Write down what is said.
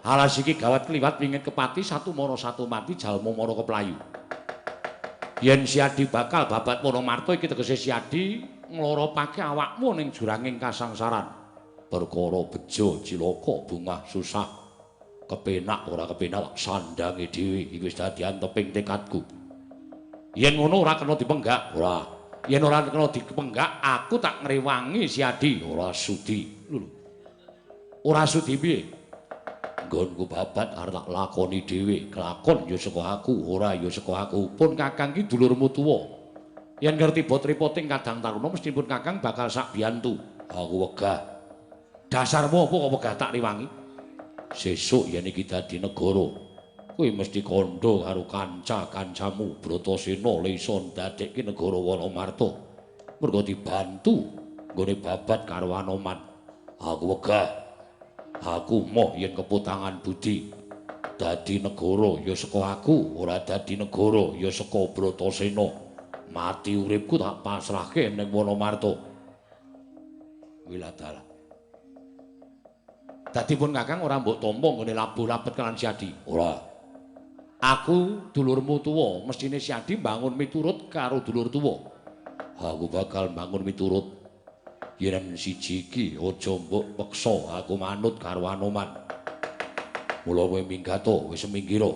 Alas iki gawat kliwat wingit kepati satu mara satu mati jalma mara keplayu. Yen Siadi bakal babat Wonomarta iki tegese Siadi ngloropake awakmu ning juranging kasangsaran. Perkara bejo cilaka bungah susah kepenak ora kepenak sandange dhewe iki wis dadi anteping tekadku. Yen ngono ora kena dipenggak, ora. Yen ora kena dipenggak aku tak ngrewangi Siadi, ora sudi. Lho. Ora sudi piye? Nggonku babat arep tak lakoni dhewe, kelakon ya saka aku, ora ya saka aku. Pun Kakang ki dulurmu tuwa. Yen ngerti bot-ripoting kadang taruna mesti pun Kakang bakal sak biyantu. Aku wegah. Dasarmu apa kok wegah tak riwangi? Sesuk yen iki dadi negara, kowe mesti kandha karo kanca-kancamu Bratasena le iso ndadekke negara Wanamarta. Mergo dibantu nggone babat karo Anoman. Aku wegah. Aku moh yen keputangan budi. Dadi negara ya saka aku, ora dadi negara ya saka Bratasena. Mati uripku tak pasrahke ning Wanamarta. Wiladala. Dadi pun Kakang ora mbok tampa nggone labuh labet kelan Siadi. Ora. Aku dulurmu tuwa, mestine Siadi mbangun miturut karo dulur tuwa. Aku bakal mbangun miturut. Yen siji iki aja mbok peksa aku manut karo Anoman. Mula kowe minggato wis minggira.